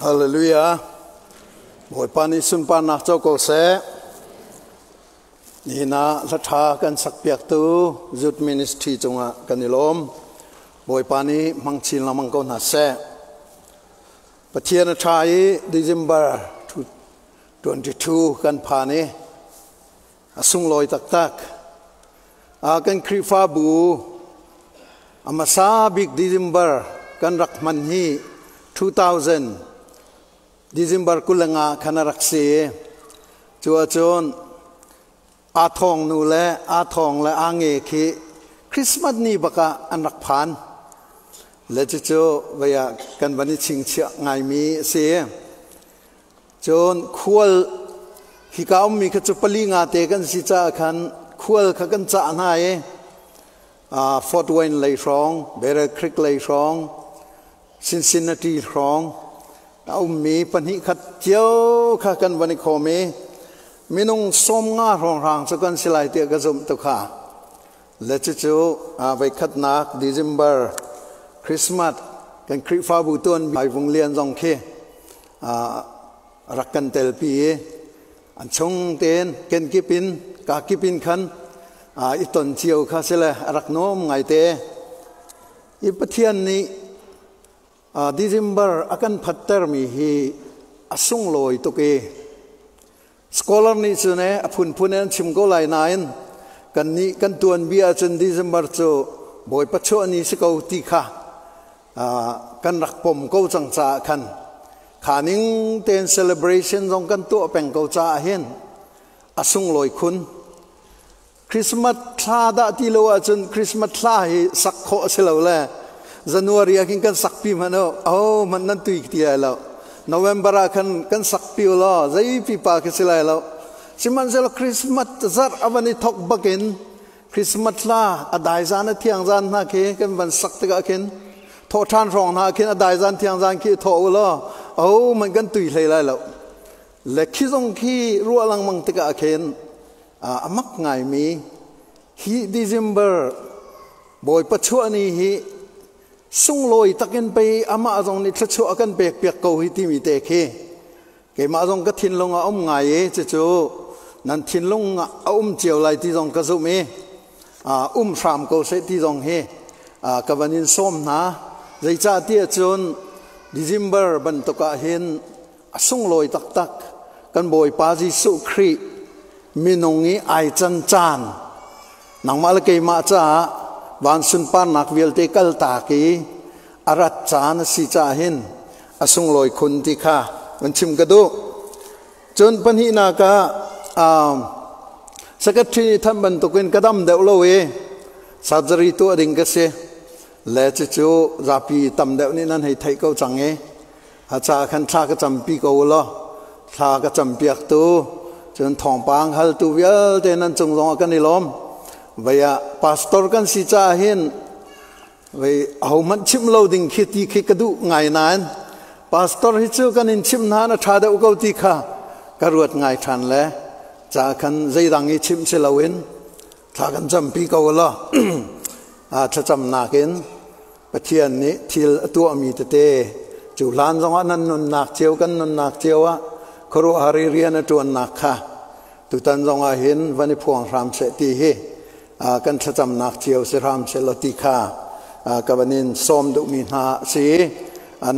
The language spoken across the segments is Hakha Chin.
Hallelujah. Bawipa nih sunparnak co ko seh. Nihin ah hla ṭha kan sakpiaktu Youth Ministry cungah kan i lawm. Bawipa nih hmang chin lengmang ko hna seh. Pathian a ṭha i December 22 kan phan i a sunglawi taktak. Kan Khrihfabu a hmasa bik December kan rak hman hi 2000 December 25 khan a rak si. Cu ahcun aa thawng nu le aa thawng le aa nge khi Christmas ni bak ah an rak phan. Le cucu vei ah kan van i chingchiah ngaimi a si. Cun khual hika ummi kha cu pali nga te kan si caah khan khual kha kan cah hna i Fort Wayne lei hrawng, Battle Creek lei hrawng, Cincinnati hrawng a ummi pahnih khat cio kha kan van i khawm i minung 50 hrawnghrang cu kan si lai tiah ka zumh tu kha. Le cucu voikhatnak December Christmas kan Khrihfabu tuan Vung Lian zong khi rak kan telpi i an chung tein kenkip in kakip in khan i ton cio kha si le a rak nuam ngaite. I Pathian nih December a kan phattermi hi a sunglawi tuk i scholar nih cun a phunphun in an chim ko lai nain kannih kan tuanbia ahcun December cu Bawipa chuah ni si ko ti kha kan rak pom ko cang caah khan kha ning tein celebration zong kan tuah peng ko caah hin a sunglawi khun. Christmas thla dah ti lo ahcun Christmas thla hi sak khawh a si lo le January ah khin kan sakpi hmanh u oh hmanh nan tui ti lai lo. November ah khan kan sakpi u law zei pipa khi si lai lo. Sihmanhsehlaw Christmas zarh a van i thok bakin Christmas thla a dai zan a thiang zan hna khi kan van sak tikah khin thawh ṭhan hrawng hna khin a dai zan thiang zan khi thawh u law oh man kan tui hlei lai lo. Le khi zong khi ruah lengmang tikah khin a mak ngaimi hi December Bawipa chuah ni hi sunglawi takin pei amah zong nih thluachuah a kan pek piak ko hi timi te khi keimah zong ka thinlung ah um ngai i cucu nan thinlung ah a um cio lai ti zong ka zumh i um hram ko seh ti zong hi ka van in sawm hna. Zeicahtiah cun December bantuk ah hin a sunglawi taktak kan Bawipa Jesuh Khrih minung i ai can caan nangmah le keimah caah van sunparnak vialte kaltak i a rat caan a si caah hin a sunglawi khun ti kha van chim ka duh. Cun pahnihnak ah secretary nih thanh bantukin ka dam deuh lo i surgery tuah ding ka si le cucu zapi tam deuh nih nan hei theih ko cang i a ca khan thla ka campi ko u law thla ka campiaktu cun thawngpang haltu vialte nan cung zongah kan i lawm. Vei ah pastor kan si caah hin vei ahohmanh chimh lo ding khi ti khi ka duh ngai nain pastor hi cu kan in chimh hna na ṭha deuh ko ti kha ka ruat ngai ṭhan le ca khan zeidang i chimh si loin thla kan campi ko u law thlacamnak in Pathian nih thil a tuahmi tete cu hlan zongah nan nunnak cio kan nunnak cio ah khuaruahhar i rian a ṭuannak kha tutan zongah hin van i phuang hram seh ti hi kan thlacamnak cio si hram seh law ti kha ka van in sawm duhmi hna a si.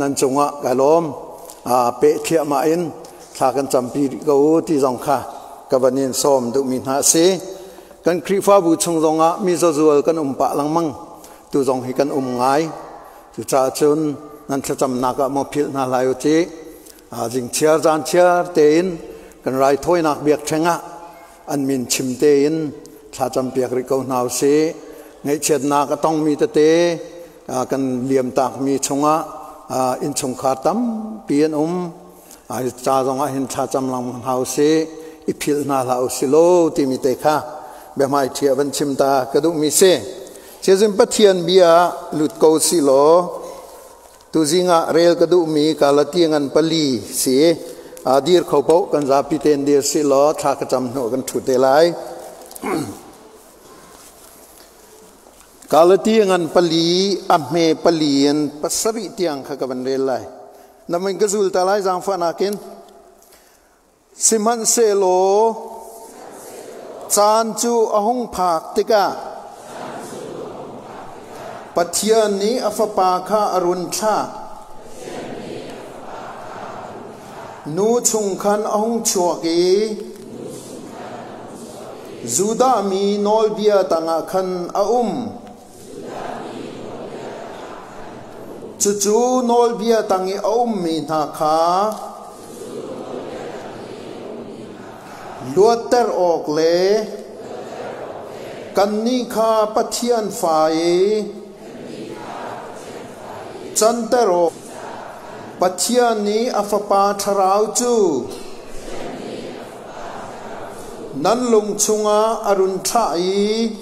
Nan cungah ka lawm. Peh thliahmah in thla kan campi rih ko u ti zong kha ka van in sawm duhmi hna a si. Kan Khrihfabu chung zongah mi zazual kan um pah lengmang. Tu zong hi kan um ngai. Cucaah cun nan thlacamnak ah maw philh hna lai u ci. Zingchiar zan chiar tein kan raithawinak biakṭheng ah an min chim tein thlacam piak rih ko hna u sih. Ngaihchiatnak a tongmi tete kan liamtakmi chungah innchungkhar tampi an um. Ca zongah hin thlacam lengmang hna u sih. I philh hna hlah u sih law timi te kha biahmai ṭhi ah van chim ta ka duhmi si. Cezin Pathian bia lut ko si law tuzing ah rel ka duhmi Galati ngan pali si dir kho paoh kan zapi tein dir si law thla ka cam hnu kan ṭhu te lai. Galati ngan pali a hme pali in pasarih tiang kha ka van rel lai. Na min ka zul ta lai zaangfahnak in. Sihmanhsehlaw caan cu a hung phak tikah Pathian nih a fapa kha a run thlah. Nu chung khan a hung chuak i Judah mi nawlbia tangah khan a um. Cucu nawlbia tang i a ummi hna kha luatter awk le kannih kha Pathian fa i canter awk Pathian nih a Fapa Thlarau cu nan lung chungah a run thlah i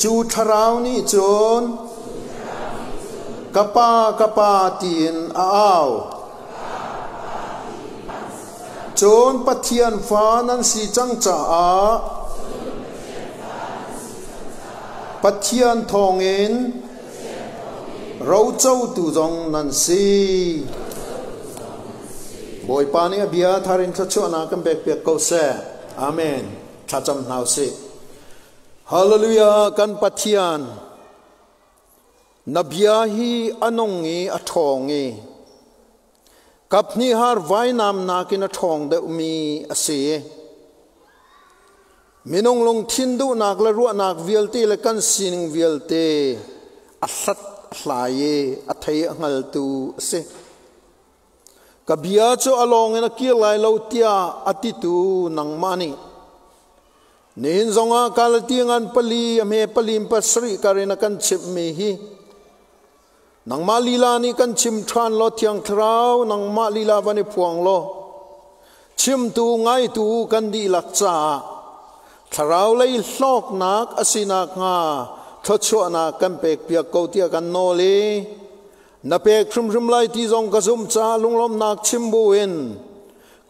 Cu thlarau nih cun ka pa, ka pa tiin a au. Cun Pathian fa nan si cang caah Pathian thawngin rocotu zong nan si. Bawipa nih a bia thar in thluachuahnak kan pekpiak ko seh. Amen. Thlacam hna usih. Hallelujah kan Pathian na bia hi a nung i a ṭhawng i kaphnih har vainam nakin a ṭhawng deuhmi a si. Minung lungthin duhnak le ruahnak vialte le kan sining vialte a hlat a hlai i a thei a hngaltu a si. Ka bia cu a lawng in a kir lai lo tiah a titu nangmah nih nihin zongah Galati ngan pali a hme pali in pasarih kar in a kan chimhmi hi nangmah lila nih kan chim ṭhan law Thiang Thlarau nangmah lila van i phuang law chimtu ngaitu kan dihlak caah thlarau lei hlawknak a si nakhnga thluachuahnak kan pekpiak ko tiah kan nawl i Na pek hrimhrim lai ti zong ka zumh caah lunglawmhnak chim buin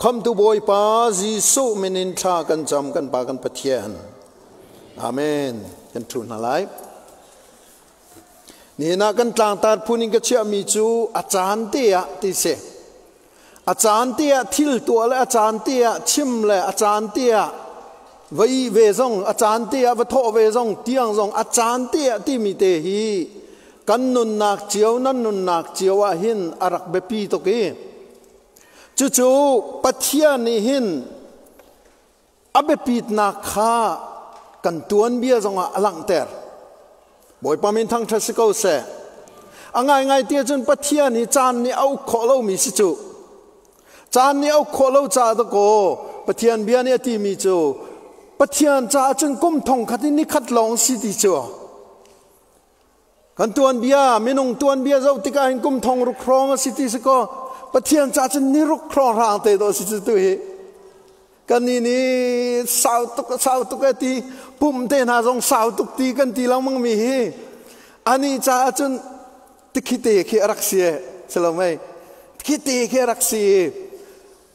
Khamtu Bawipa Jesuh min in thla kan cam kan Pa kan Pathian. Amen. Kan thu hna lai. Nihin ah kan tlangtar phun in ka chiahmi cu a caan te ah ti si. A caan te ah thil tuah le a caan te ah chim le a caan te ah va ih ve zong a caan te ah va thawh ve zong tiang zong a caan te ah timi te hi kan nunnak cio nan nunnak cio ah hin a rak biapi tuk i cucu Pathian nih hin a biapitnak kha kan tuanbia zongah a langhter. Bawipa min thangṭhat si ko seh. A ngaingai ti ahcun Pathian hi caan nih a uk khawh lomi si cu. Caan nih a uk khawh lo caah dakaw Pathian bia nih a timi cu Pathian caah cun kum thong khat in ni khat lawng si ti cu. Kan tuanbia, minung tuanbia zoh tikah hin kum thong ruk hrawng a si ti si kaw Pathian caah cun ni ruk hrawng hrang te dawh si cu tu hi. Kan ni nih sau tuk sau tuk e ti pum te hna zong sau tuk ti kan ti lengmang mi hi ani caah cun tikhi te khi a rak si e si lo mei khi te khi a rak si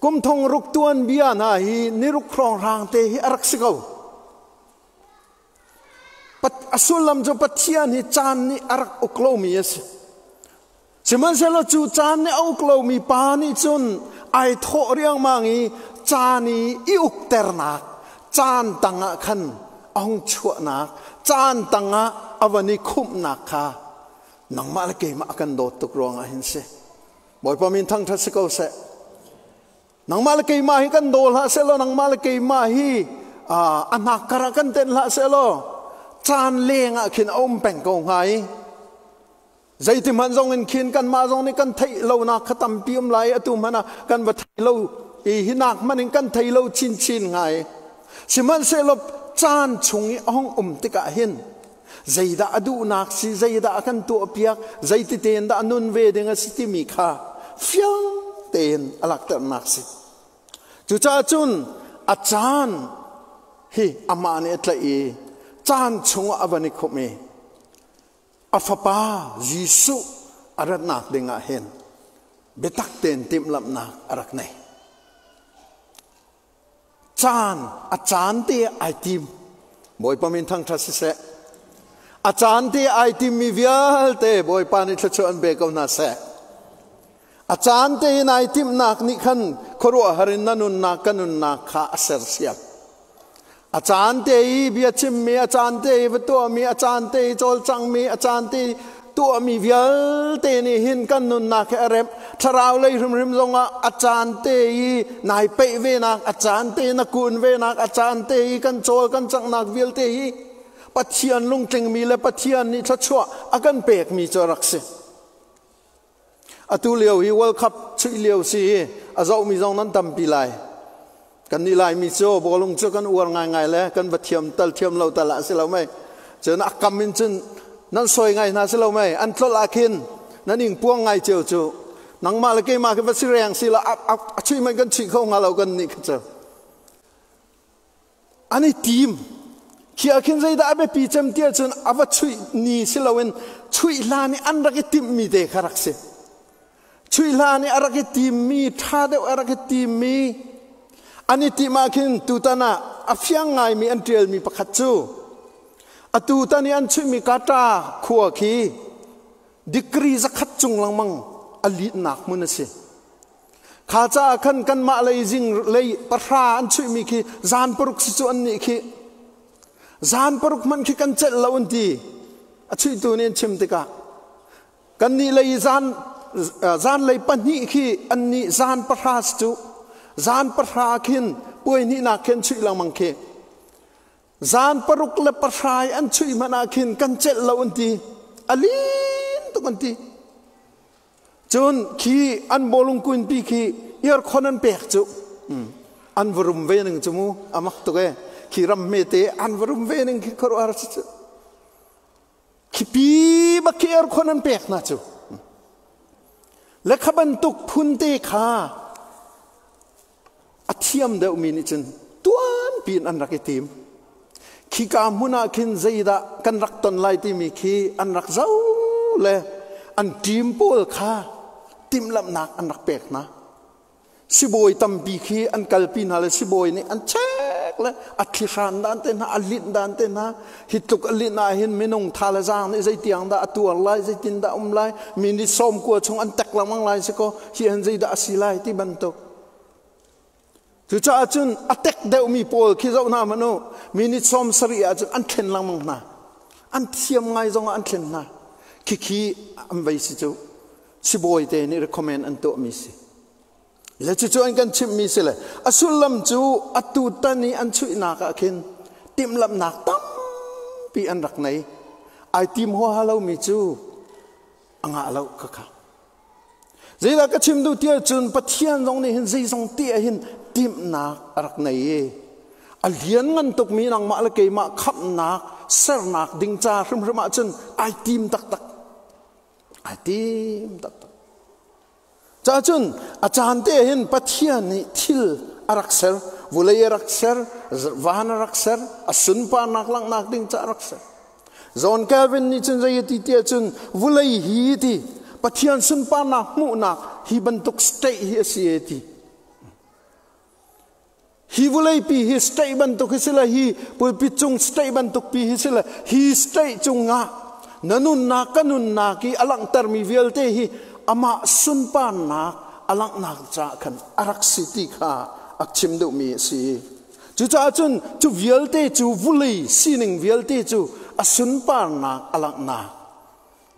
kum thong ruk tuanbia hna hi ni ruk hrawng hrang te hi a rak si ko. A sullam cu Pathian hi caan nih a rak uk lomi a si. Sihmanhsehlaw cu caan nih a uk lomi pa nih cun ai thawh riangmang i caan i i ukternak caan tangah khan a hung chuahnak caan tangah a van i khumhnak kha nangmah le keimah a kan dawt tuk ruangah hin si. Bawipa min thangṭhat si ko seh. Nangmah le keimah hi kan daw hlah sehlaw nangmah le keimah hi a hnak kar ah kan tenh hlah sehlaw caan leng ah khin a um peng ko hnga i zeiti hmanh zong in khin kanmah zong nih kan theih lonak kha tampi um lai atu hmanh ah kan va thei lo i hi nak hmanh in kan thei lo chinchin hnga i sihmanhsehlaw caan chung i a hung um tikah hin zeidah a duhnak si zeidah a kan tuahpiak zeiti tein dah a nun ve ding a si timi kha fiang tein a lakternak si cucaah cun a caan hi amah nih a tlaih i caan chungah a van i khumh i a fapa Jesuh a ratnak dingah hin biatak tein timhlamhnak a rak nei Caan a caan te ai tim. Bawipa min thangṭhat siseh. A caan te ai timmi vialte Bawipa nih thluachuah an pe ko hna seh. A caan te in ai timhnak nih khan khuaruahhar in na nunnak ka nunnak kha a sersiam. A caan te i bia chimmi, a caan te i va tuahmi, a caan te i cawlcangmi, a caan te i tuahmi vialte nih hin kan nunnak hi a remh. Thlarau lei hrimhrim zongah a caan te i nai peih venak, a caan te i na kun venak, a caan te i kan cawl kan canghnak vialte hi Pathian lungtlingmi le Pathian nih thluachuah a kan pekmi cu a rak si. Atu lio hi World Cup chuih lio si i a zohmi zong nan tampi lai. Kan nih Laimi cu bawlung cu kan uar ngaingai le kan va thiam tal thiam lo tal ah si lo mei. Cun a kam in cun nan sawi ngai hna si lo mei. An tlolh ah khin nan ing puang ngai cio cu. Nangmah le keimah khi va si reng si la a chuih man kan chuih kho hnga lo kan nih kha cu. An i tim. Khi ah khin zeidah a biapi cem ti ahcun a va chuih ni si loin chuih hlan i an rak i timhmi te kha rak si. Chuih hlan i a rak i timmi, ṭha deuh a rak i timmi, an i timh ah khin tutan ah a fiang ngaimi an ṭialmi pakhat cu atu tan i an chuihmi Kata khua khi degree 100 cung lengmang a litnak hmun a si. Kha caah khan kanmah lei zing lei 3 an chuihmi khi zan 6 si cu an nih khi. Zan 6 hmanh khi kan celh lo an ti. A chuihtu nih an chim tikah. Kannih lei zan zan lei 2 khi an nih zan 3 si cu. Zan 3 khin puai hnihnak khi an chuih lengmang khi. Zan 6 le 3 i an chuih hmanh ah khin kan celh lo an ti. A lin tuk an ti. Cun khi an bawlung kunpi khi aircon an pek cu an va rum ve ning cu mu a mak tuk e khi ram hmete an va rum ve ning khi khuaruahhar si cu khi pi bak khi aircon an pek hna cu le kha bantuk phun te kha a thiam deuhmi nih cun tuanpi in an rak i tim. Khika hmun ah khin zeidah kan rak ton lai timi khi an rak zoh le an team pawl kha timhlamhnak an rak pek hna. Sibawi tampi khi an kalpi hna le sibawi nih an check le a thlihran dan te hna, a linh dan te hna, hi tluk a linh ah hin minung tha le zaang nih zeitiang dah a tuar lai, zeitin dah um lai, mi nih 90 chung an tek lengmang lai si kaw hi han zeidah a si lai ti bantuk. Cucaah cun a tek deuhmi pawl khi zoh hna hmanh u, minute 70 ahcun an thlen lengmang hna. An thiam ngai zongah an thlen hna. Khikhi an vei si cu. Sibawi te nih recommend an tuahmi si. Le cucu an kan chimhmi si le a sullam cu atu tan i an chuihnak ah khin timhlamhnak tampi an rak nei. Ai tim huaha lomi cu a ngah lo khakha. Zeidah ka chim duh ti ahcun Pathian zong nih hin zeizong te ah hin timhnak a rak nei i a lian ngan tukmi nangmah le keimah khamhnak sernak ding ca hrimhrim ahcun ai tim taktak. Ai tim taktak. Cacun a caan te hin Pathian nih thil a rak ser, vulei a rak ser, van a rak ser, a sunparnak langhnak ding ca a rak ser. John Calvin nih cun zei a ti tiah cun vulei hi ti Pathian sunparnak hmuhnak hi bantuk state hi a si e ti. Hi vulei pi hi state bantuk hi si le hi pulpit cung state bantuk pi hi si le hi state cungah na nunnak ka nunnak i a langhtermi vialte hi amah sunparnak a langhnak caah khan a rak si ti kha a chim duhmi a si. Cucaah cun cu vialte cu vulei sining vialte cu a sunparnak a langhnak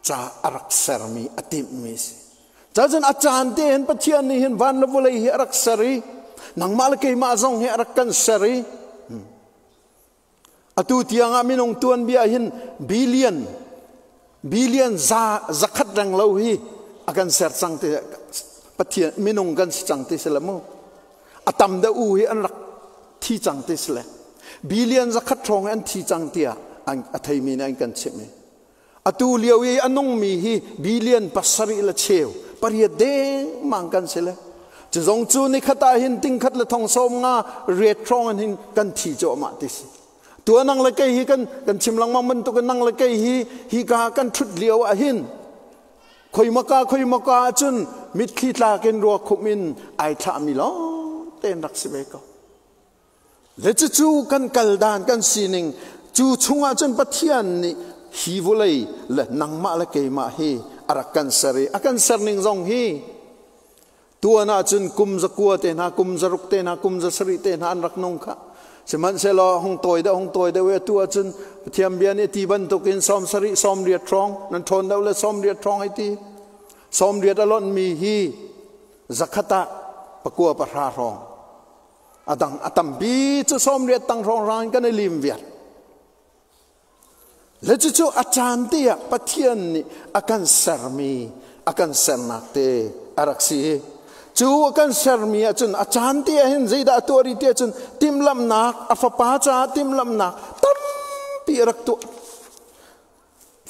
ca a rak sermi a timhmi a si. Cacun a caan te hin Pathian nih hin van le vawlei hi a rak ser i nangmah le keimah zong hi a rak kan ser i atu tiangah minung tuanbia hin billion billion za zakhat reng lo hi a kan ser cang ti Pathian minung kan si cang ti si le mu. A tam deuh u hi an rak thi cang ti si le billion 100 hrawng an thi cang tiah a theimi nih an kan chimh i atu lio i a nungmi hi billion 7 le cheu 8 dengmang kan si le cu zong cu nikhat ah hin tingkhat le thong 50 riat hrawng in hin kan thi cuahmah ti si. Tua nang le kei hi kan chim lengmang bantuk in nang le kei hi hi ka kan ṭhut lio ah hin khoimaka khoimaka ahcun mitthli tlak in ruakhum in ai thlahmi lawng tein rak si ve ko. Le cucu kan kal dan kan sining cu chungah cun Pathian nih hi vawlei le nangmah le keimah hi a rak kan ser i a kan ser ning zong hi. Tuan ahcun kum 9 te hna, kum 6 te hna, kum 7 te hna an rak nung kha. Sihmanhsehlaw hung tawi deuh, hung tawi deuh i atu ahcun Pathian bia nih ti bantukin 70, 80 hrawng, nan ṭhawn deuh le 80 hrawng hei ti. 80 a lonhmi hi 100 ah 9 pahra hrawng. A dang a tampi cu 80 tang hrawng rang in kan i lim viar. Le cucu a caan te ah Pathian nih a kan sermi, a kan sernak te a rak si. Cu a kan sermi ahcun a caan te ah hin zeidah a tuah rih ti ahcun timhlamhnak, a fapa caah timhlamhnak tampi a rak tuah.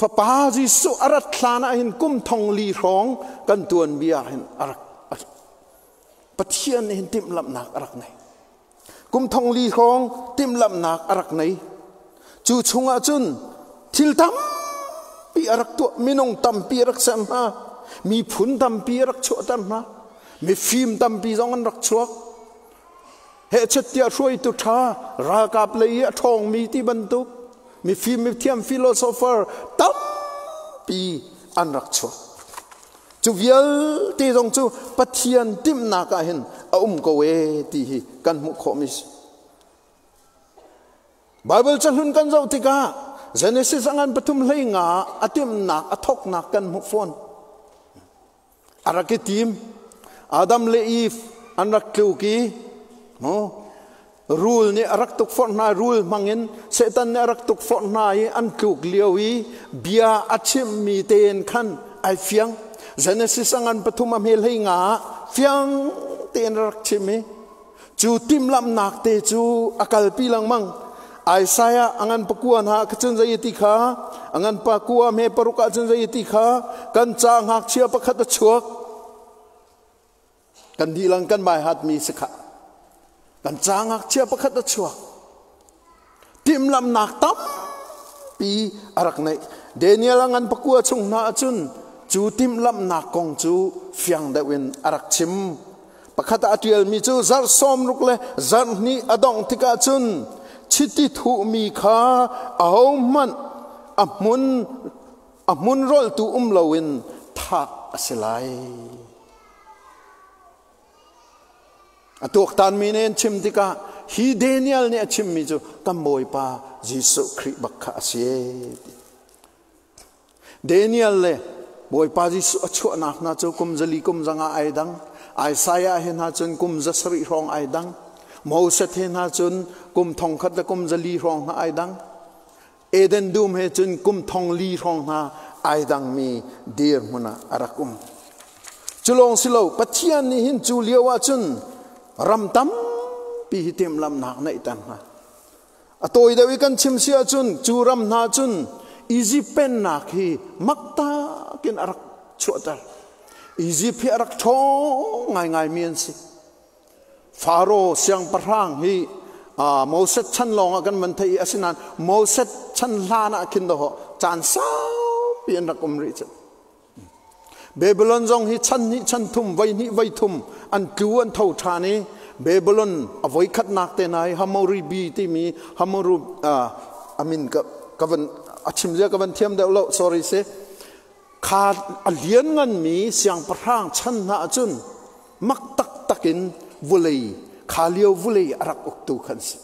Fapa Jesuh a rat hlan ah hin kum thong li hrawng kan tuanbia hin a rak Pathian nih hin timhlamhnak a rak ngei. Kum thong li hrawng timhlamhnak a rak nei. Cu chungah cun thil tampi a rak tuah, minung tampi a rak ser hna, miphun tampi a rak chuahter hna, mifim tampi zong an rak chuak. Hehchet tiah hruaitu ṭha, ralkap lei i a ṭhawngmi ti bantuk, mifim mithiam philosopher tampi an rak chuak. Cu vialte zong cu Pathian timhnak ah hin a um ko e ti hi kan hmuh khawhmi si. Bible cahlun kan zoh tikah Genesis a ngan pathum hlei nga a timhnak a thoknak kan hmuh fawn. A rak i tim. Adam le Eve an rak tluk i rul nih a rak tukforh hna, rul hmangin Satan nih a rak tukforh hna i an tluk lio i bia a chimmi tein khan ai fiang. Genesis a ngan pathum a hme hlei nga ah fiang tein a rak chim i cu timhlamhnak te cu a kalpi lengmang. Isaiah a ngan pakua hna ah cun zei ti kha a ngan pakua hme paruk ah cun zei ti kha kan ca ngakchia pakhat a chuak. Kan dilang kan mai hatmi si kha. Kan ca ngakchia pakhat a chuak. Timhlamhnak tampi a rak neih. Daniel a ngan pakua chung hna ahcun cu timhlamhnak kong cu fiang deuh in a rak chim. Pakhat ah a ṭialmi cu zarh 60 le zarh hnih a dongh tikah cun chiti thuhmi kha ahohmanh a hmun a hmun rolhtu um loin thah a si lai. A tuaktanmi nih an chim tikah hi Daniel nih a chimmi cu kan Bawipa Jesuh Khrih bak kha a si. Daniel le Bawipa Jesuh a chuahnak hna cu kum 4 kum 5 ai dang. Isaiah he hna cun kum 7 hrawng ai dang. Moses he hna cun kum 1000 le kum 4 hrawng hna ai dang. Eden dum he cun kum 4000 hrawng hna ai dangmi dirhmun ah a rak um. Cu lawng si lo, Pathian nih hin cu lio ah cun ram tampi hi timhlamhnak neihter hna. A tawi deuh i kan chim si ahcun cu ram hna cun Egypt pennak hi maktak in a rak chuahter. Egypt hi a rak ṭhawng ngaingaimi an si. Faro siangpahrang hi Moses chan lawng ah kan van theih i asinain Moses chan hlan ah khin dawh caan saupi an rak um rih cu. Babylon zong hi chan hnih chan thum voi hnih voi thum an tlu an tho ṭhan i Babylon a voi khatnak te hna hi Hammurabi timi Hammurabi amin ka ka van a chim zia ka van thiam deuh lo, sorry si. Kha a liannganmi siangpahrang chan hna ahcun mak taktak in vulei kha lio vulei a rak uktu khan si.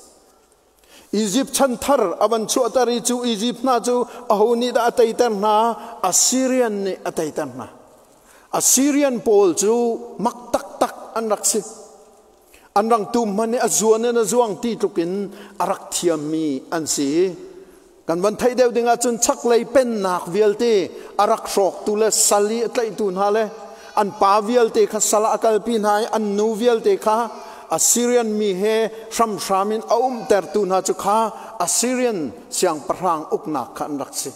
Egypt chan thar a van chuahter i cu Egypt hna cu aho nih dah a teiter hna? Assyrian nih a teiter hna. Assyrian pawl cu mak taktak an rak si. An rangtum hmanh nih a zuan in a zuang ti tluk in a rak thiammi an si. Kan van theih deuh ding ahcun chaklei pennak vialte a rak hrawktu le sal i a tlaihtu hna le an pa vialte kha sal ah a kalpi hna i an nu vialte kha Assyrian mi he hramhram in a umtertu hna cu kha Assyrian siangpahrang uknak kha an rak si.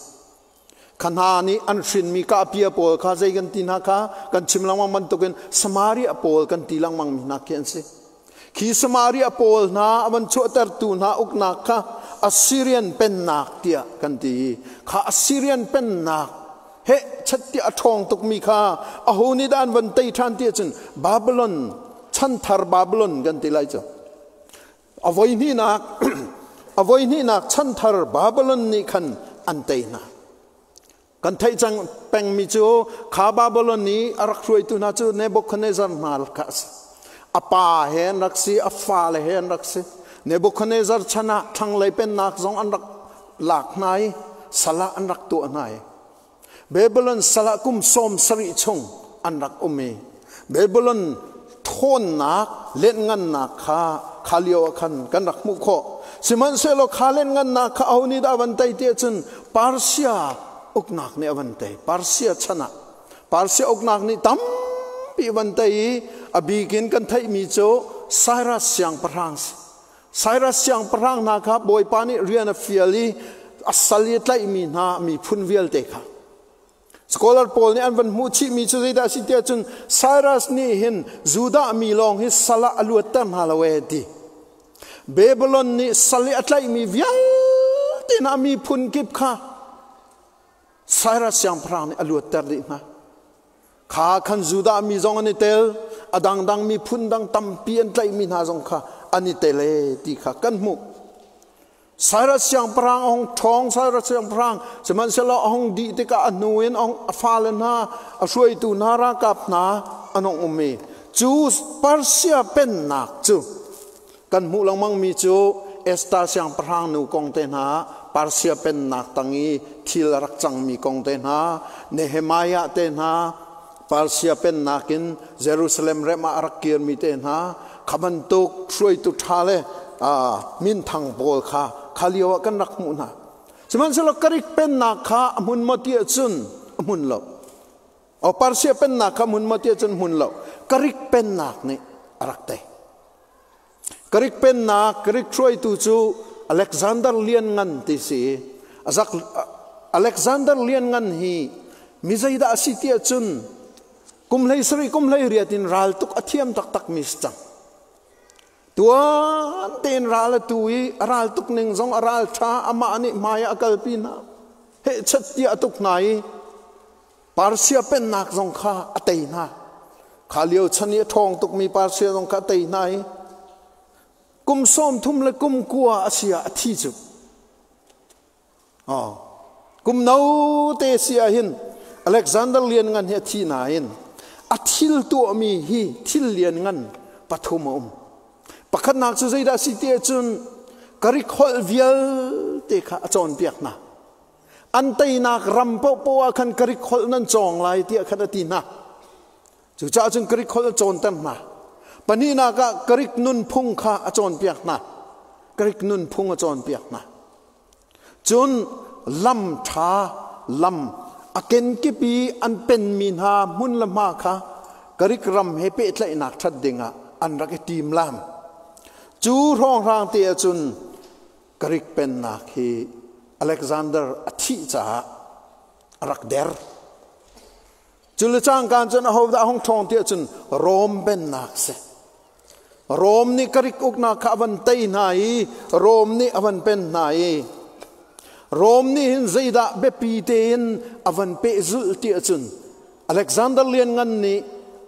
Kha hna nih an hrinmi kahpia pawl kha zei kan ti hna kha kan chim lengmang bantukin Samaria pawl kan ti lengmang mi hna khi an si. Khi Samaria pawl hna a van chuahtertu hna uknak kha Assyrian pennak tiah kan ti. Kha Assyrian pennak he chat tiah a ṭhawng tukmi kha aho nih dah an van tei ṭhan ti ahcun Babylon chanthar Babylon kan ti lai cu. A voi hnihnak chanthar Babylon nih khan an tei hna. Kan theih cang pengmi cu kha Babylon i a rak hruaitu hna cu Nebuchadnezzar hna kha a si. A pa he an rak si, a fale he an rak si. Nebuchadnezzar chan ah thlanglei pennak zong an rak lak hna i sal ah an rak tuah hna i Babylon sal ah kum 70 chung an rak um i Babylon ṭhawnnak lianhngannak kha kha lio ah khan kan rak hmuh khawh. Sihmanhsehlaw kha lianhngannak kha aho nih dah a van tei ti ahcun Persia uknak nih a van tei. Persia chan ah Persia uknak nih tampi a van tei i a bik in kan theihmi cu Cyrus siangpahrang si. Cyrus siangpahrang hna kha Bawipa nih rian a fial i a sal i a tlaihmi hna miphun vialte kha Scholar pawl nih an van hmuh chihmi cu zeidah a si tiah cun Cyrus nih hin Judah mi lawng hi sal ah a luatter hna lo ee ti. Babylon nih sal i a tlaihmi vialte hna miphun kip kha Cyrus siangpahrang nih a luatter dih hna. Kha khan Judah mi zong an i tel, a dangdang miphun dang tampi an tlaihmi hna zong kha an i tel ee ti kha kan hmuh. Cyrus siangpahrang a hung ṭhawng, Cyrus siangpahrang sihmanhsehlaw a hung dih tikah a hnu in a fale hna, a hruaitu hna, ralkap hna an hung um i cu Persia pennak cu kan hmuh lengmangmi cu Esther siangpahrang nu kong te hna, Persia pennak tang i thil a rak cangmi kong te hna, Nehemiah te hna, Persia pennak in Jerusalem rem ah a rak kirmi te hna, kha bantuk hruaitu ṭha le minthang pawl kha kha lio ah kan rak hmuh hna. Sihmanhsehlaw Karik pennak kha a hmun maw ti ahcun a hmun lo. O Persia pennak kha hmun maw ti ahcun hmun lo. Karik pennak nih a rak tei. Karik pennak Karik hruaitu cu Alexander Lianngan ti si. Azak Alexander Lianngan hi mi zeidah a si ti ahcun kum hlei sarih kum hlei riat in ral tuk a thiam taktak mi si cang. Tuan tein ral a tu i a ral tuk ning zong a ral ṭha amah nih hmai ah a kalpi hna. Hehchat tiah a tuk hna i Persia pennak zong kha a tei hna. Kha lio chan i a ṭhawng tukmi Persia zong kha a tei hna i kum 30 le kum 9 a si ah a thi cu. Oh. Kum no te si ah hin Alexander Lianngan hi a thi nain a thil tuahmi hi thil lianngan pathum a um. Pakhatnak cu zeidah si ti ahcun Karik holh vialte kha a cawnpiak hna. An teinak ram paohpaoh ah khan Karik holh nan cawng lai tiah khan a ti hna. Cucaah cun Karik holh a cawnter hna. Pahnihnak ah Karik nunphung kha a cawnpiak hna. Karik nunphung a cawnpiak hna. Cun lam ṭha lam a kenkip i an penmi hna hmun le hma kha Karik ram he pehtlaihnak ṭhat dingah an rak i timlam. Cu hrawnghrang te ahcun Greek pennak hi Alexander a thih caah a rak der. Cu le cangka cun ahodah a hung ṭhawng ti ahcun Rom pennak si. Rom nih Greek uknak kha a van tei hna i Rom nih a van pen hna i Rom nih hin zeidah biapi tein a van pehzulh ti ahcun Alexander Lianngan nih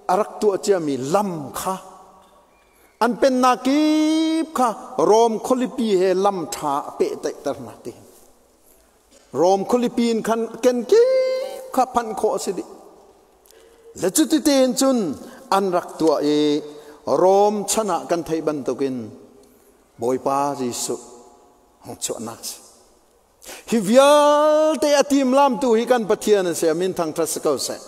a rak tuah ciami lam kha An pennak kip kha Rom khualipi he lam ṭha a pehtlaihter hna ti. Rom khualipi in khan kenkip kha phanh khawh a si dih. Le cuti tein cun an rak tuah i Rom chan ah kan theih bantukin Bawipa Jesuh hung chuahnak si. Hi vialte a timlamtu hi kan Pathian a si. A min thangṭhat si ko seh.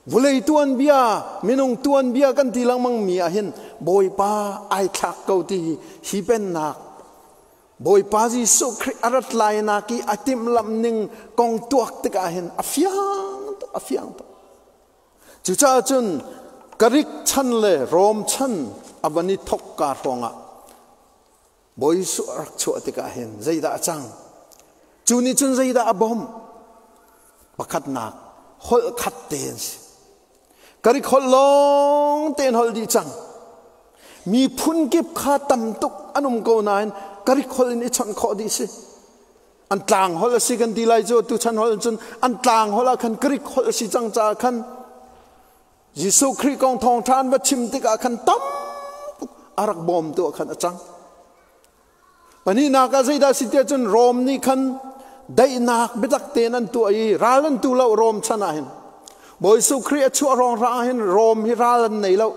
Vulei tuanbia, minung tuanbia kan ti lengmang mi ah hin Bawipa ai thlak ko ti hi hi pennak Bawipa Jesuh Khrih a rat lai nak i a timhlamh ning kong tuak tikah hin a fiang tuk, a fiang tuk. Cucaah cun Greek chan le Rom chan a van i thok ka hrawng ah Bawi Jesuh a rak chuah tikah hin zeidah a cang? Cu nih cun zeidah a bawmh? Pakhatnak, holh khat tein si. Karik holh lawng tein holh dih cang. Miphun kip kha tam tuk an um ko nain Karik holh in i chawnh khawh dih si. An tlang holh a si kan ti lai cu tuchan holh cun an tlang holh ah khan Greek holh a si cang caah khan Jesuh Khrih kong thawngṭha an va chim tikah khan tam tuk a rak bawmtu ah khan a cang. Pahnihnak ah zeidah si tiah cun Rom nih khan Daihnak biatak tein an tuah i ral an tu lo Rom chan ah hin. Bawi Jesuh Khrih a chuah ruang hrang ah hin Rom hi ral an nei lo.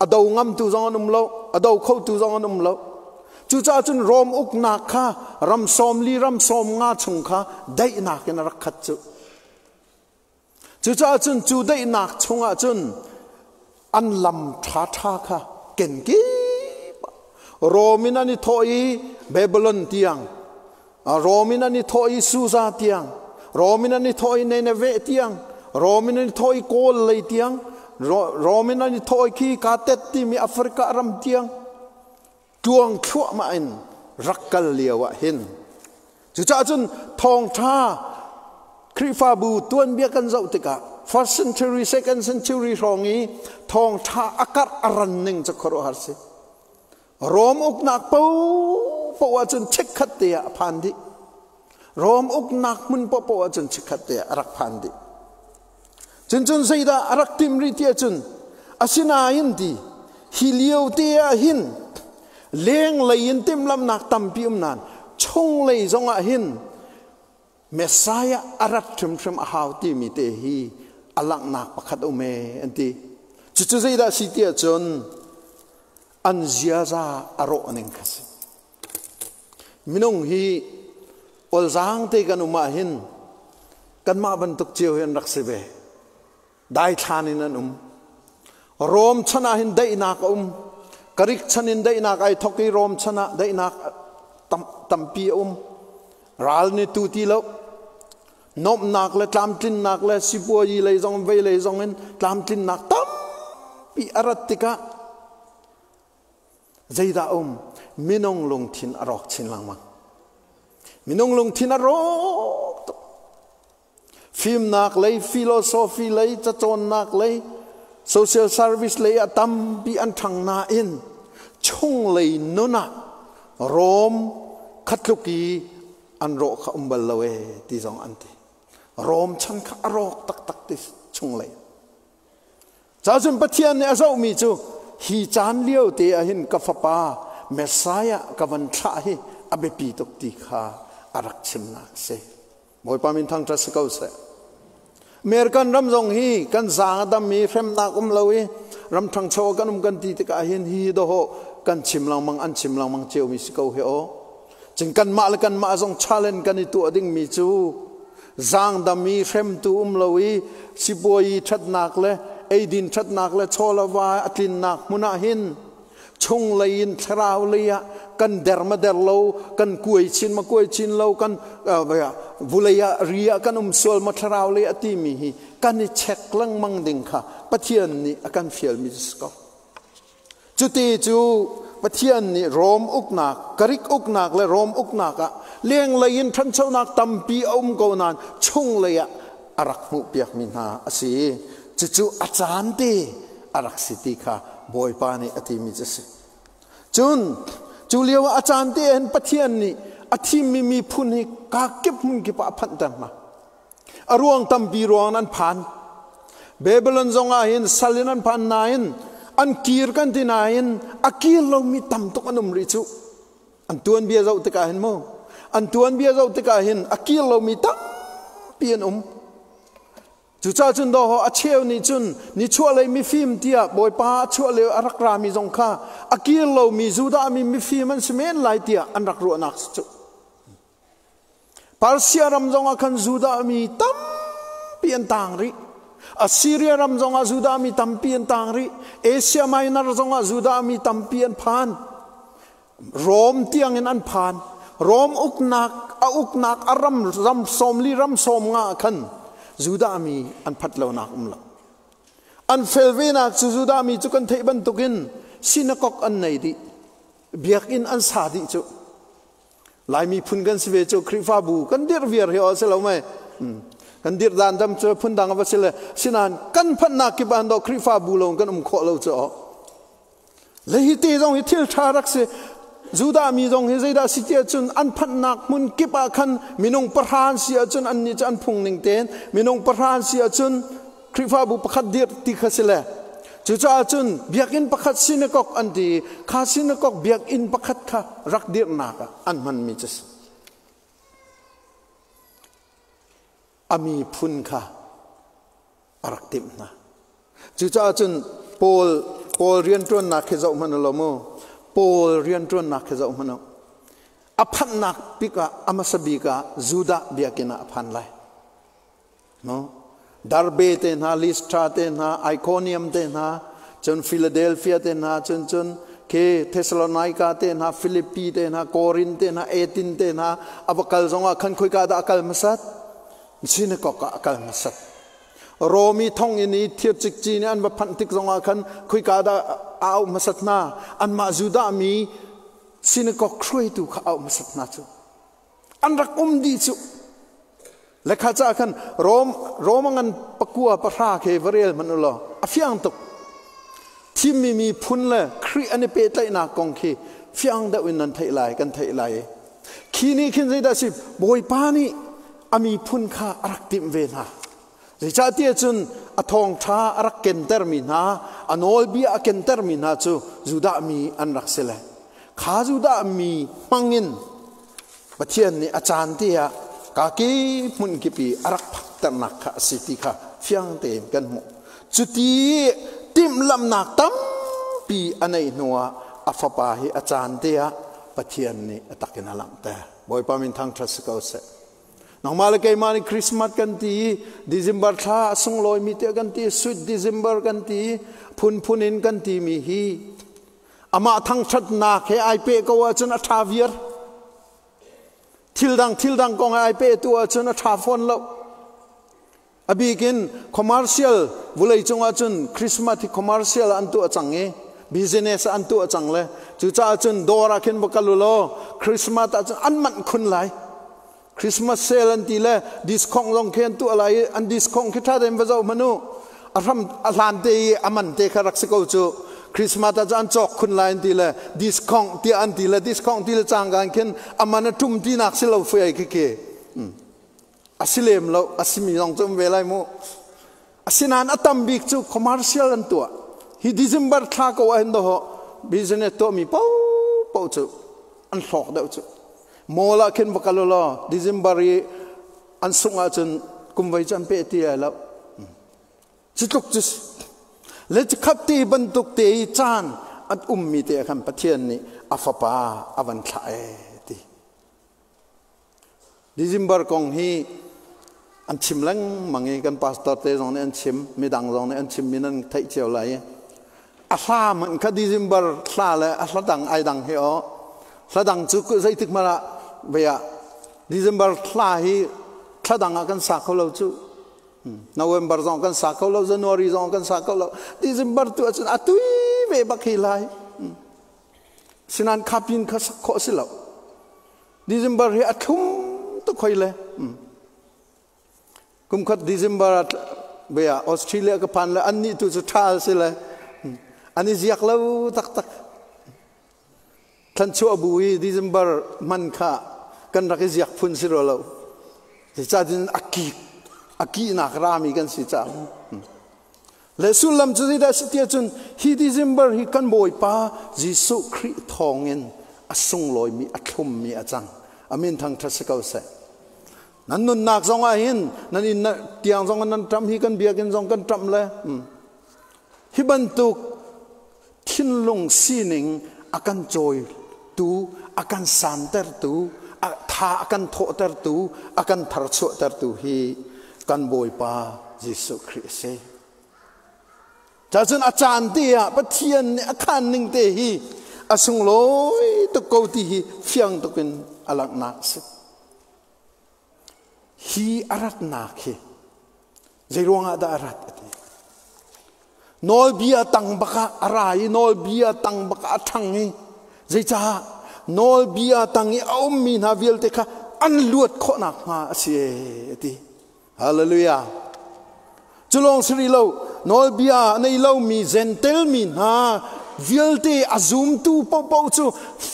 A do ngamtu zong an um lo, a do khotu zong an um lo. Cucaah cun Rom uknak kha ram 40 ram 50 chung kha daihnak in a rak khat cu. Cucaah cun cu daihnak chungah cun an lam ṭhaṭha kha kenkip Rom in an i thawh i Babylon tiang, Rom in an i thawh i Susa tiang, Rom in an i thawh i Nineveh tiang, Rom in an i thawh i Kawl lei tiang, Rom in an i thawh i khi Katet timi Africa ram tiang, tluang thluahmah in rak kal lio ah hin. Cucaah cun thawngṭha Khrihfabu tuanbia kan zoh tikah first century, second century hrawng i thawngṭha a karh a ran ning cu khuaruahhar si. Rom uknak paohpaoh ahcun chikkhat te ah a phan dih. Rom uknak hmun paohpaoh ahcun chikkhat te ah a rak phan dih. Cun cun zeidah a rak tim rih ti ahcun asinain ti hi lio te ah hin lenglei in timhlamhnak tampi um nain chunglei zong ah hin Messiah a rat hrimhrim a hau timi te hi a langhnak pakhat um ee an ti. Cucu zeidah si ti ahcun an ziaza a rawh ning kha si. Minung hi olzaang te kan um ah hin kanmah bantuk cio hi an rak si ve. Daithlan in an um. Rom chan ah hin daihnak a um. Greek chan in daihnak ai thok i Rom chan ah daihnak tampi a um. Ral nih tu ti lo. Nomhnak le tlamtlinnak le sipuayi lei zong vei lei zong in tlamtlinnak tampi a rat tikah zeidah um? Minung lungthin a rawk chin lengmang. Minung lungthin a rawk tuk. Fimnak lei, philosophy lei, cacawnnak lei, social service lei ah tampi an ṭhang nain chunglei nun ah Rom khatluk i an rawh kha um bal lo ee ti zong an ti. Rom chan kha a rawk taktak ti chunglei. Cacun Pathian nih a zohmi cu hi caan lio te ah hin ka fapa Messiah ka van thlah hi a biapi tuk ti kha a rak chimnak a si. Bawipa min thangṭhat si ko seh. American ram zong hi kan zaang a dam i hremnak um lo i ram ṭhangcho kan um kan ti tikah hin hi dawhawh kan chim lengmang an chim lengmang ciomi si ko hi aw. Cun kanmah le kanmah zong challenge kan i tuah dingmi cu zaangdam i hremtu um lo i sipuai ṭhatnak le eidin ṭhatnak le chawlava a tlinnak hmun ah hin chunglei in thlarau lei ah kan der ma der lo kan kuai chin ma kuai chin lo kan vulei ah ri ah kan um sual ma thlarau lei a timi hi kan i check lengmang ding kha Pathian nih a kan fialmi si ko. Cuti cu Pathian nih Rom uknak, Greek uknak le Rom uknak ah lenglei in ṭhanchonak tampi a um ko nain chunglei ah a rak hmuhpiakmi hna a si. Cucu a caan te a rak si ti kha Bawipa nih a timi cu a si. Cun cu lio ah a caan te hin Pathian nih a thimmi miphun hi kakip hmun kip ah a phanhter hna. A ruang tampi ruang an phan. Babylon zong ah hin sal in an phan nain an kir kan ti nain a kir lomi tam tuk an um rih cu. An tuanbia zoh tikah hin mu. An tuanbia zoh tikah hin a kir lomi tampi an um. Cucaah cun dawh a cheu nih cun nichuahlei mifim tiah Bawipa a chuah lio a rak rami zong kha a kir lomi Judah mi mifim an si men lai tiah an rak ruahnak si cu. Persia ram zongah khan Judah mi tampi an tang rih. Assyria ram zongah Judah mi tampi an tang rih. Asia Minor zongah Judah mi tampi an phan. Rom tiangin an phan. Rom uknak a uknak a ram ram 40 ram 50 khan Judah mi an phat lonak um lo. An fel venak cu Judah mi cu kan theih bantukin synagogue an nei dih. Biakinn an sa dih cu. Laimi phun kan si ve cu Khrihfabu kan dirh viar hi aw si lo mei. Kan dirh dan dam cu phun dang va si le sinain kan phanhnak kip ah do Khrihfabu lo kan um khawh lo cu aw. Le hi te zong hi thil ṭha rak si. Judah mi zong hi zeidah si tiah cun an phanhnak hmun kip ah khan minung pahra an si ahcun annih cu an phung ning tein minung pahra an si ahcun Khrihfabu pakhat dirh ti kha si le cucaah cun biakinn pakhat synagogue an ti i kha synagogue biakinn pakhat kha rak dirhnak ah an hmanmi cu si. A miphun kha a rak timh hna. Cucaah cun Paul Paul rianṭuannak khi zoh hmanh u law mu. Paul rianṭuannak khi zoh hmanh u. A phanhnak bik ah a hmasa bik ah Judah biakinn ah a phan lai. No? Derbe te hna, Lystra te hna, Iconium te hna, cun Philadelphia te hna, cun cun ke Thessalonica te hna, Philippi te hna, Korin te hna, Athens te hna, a va kal zongah khan khoika dah a kal hmasat? Synagogue ah a kal hmasat. Romi thonginn i thir cikci nih an va phanh tik zongah khan khoika dah a auh hmasat hna? Anmah Judah mi synagogue hruaitu kha auh hmasat hna cu. An rak um dih cu. Le kha caah khan Rom Roma ngan pakua pahra khi va rel hmanh u law a fiang tuk. Thimmi miphun le Khrih an i pehtlaihnak kong khi fiang deuh in nan theih lai kan theih lai i khi nih khin zeidah si Bawipa nih a miphun kha a rak timh ve hna. Zeicahtiah cun a thawngṭha a rak kentermi hna, a nawlbia a kentermi hna cu Judah mi an rak si le kha Judah mi hmangin Pathian nih a caan te ah kaki hmun kip i a rak phakternak kha a si ti kha fiang tein kan hmuh. Cuti timhlamhnak tampi a neih hnuah a fapa hi a caan te ah Pathian nih a takin a langhter. Bawipa min thangṭhat si ko seh. Nangmah le keimah nih Christmas kan ti i December thla a sunglawimi tiah kan ti, sweet December kan ti, phunphun in kan timi hi amah thangṭhatnak he ai peh ko ahcun a ṭha viar. Thil dang thil dang kong he ai peh tu ahcun a ṭha fawn lo. A bikin commercial vulei cungah cun Christmas hi commercial an tuah cang i business an tuah cang le cucaah cun dawr ah khin va kal u law Christmas ah cun an manh khun lai. Christmas sale an ti le discount zong khi an tuah lai i an discount khi ṭha tein va zoh hmanh u. A hram a hlan te i a man te kha rak si ko cu. Christmas ah cun an cawk khun lai an ti le discount tiah an ti le discount ti le cangka in khin a man a ṭum tinak si lo fui khi khi. A si lem lo, a simi zong cu um ve lai mu. Asinain a tam bik cu commercial an tuah. Hi December thla ko ah hin dawh business tuahmi paohpaoh cu an hlawk deuh cu. Mall ah khin va kal u law December i an sungh ahcun kum voi cu an peh ti lai lo. Cu tluk cu le khat ti bantuk te i caan an ummi te ah khan Pathian nih a fapa a van thlah ee ti. December kong hi an chim lengmang i kan pastor te zong nih an chim, midang zong nih an chim mi nan theih cio lai i a hla hmanh kha December hla le a hla dang ai dang hi aw hla dang cu zeitik hmanh ah vei ah December thla hi thla dang ah kan sa kho lo cu November zong kan sa kho lo January zong kan sa kho lo December tu ahcun a tui ve bak hi lai sinan khapin kha sak khawh si lo December hi a thlum tuk hoi le. Kum khat December bia Australia ka phan le an nih tu cu tha si le an i ziak lo taktak. Thlanchuah bu i December man kha kan rak i ziak phun si ro lo. Zeicahtin a kik a kihnak rami kan si caah. Le sullam cu zeidah si tiah cun hi December hi kan Bawipa Jesuh Khrih thawngin a sunglawimi a thlummi a cang. Amin thangṭhat si ko seh. Nan nunnak zong ah hin nan inn tiang zong nan ṭam hi kan biakinn zong kan ṭamh le hi bantuk thinlung sining a kan cawitu, a kan santertu, a tha a kan thawhtertu, a kan tharchuahtertu hi kan Bawipa Jesuh Khrih a si. Cacun a caan te ah Pathian nih a khan ning te hi a sunglawi tuk ko ti hi fiang tuk in a langhnak a si. Hi a ratnak hi Zeiruang ah dah a rat a ti. Nawlbia tang bak ah a ra i nawlbia tang bak ah a ṭhang i zeicah nawlbia tang i a ummi hna vialte kha an luat khawh nakhnga a si a ti. Hallelujah. Cu lawng si rih lo, nawlbia a nei lomi Gentel mi hna vialte a zumtu paohpaoh cu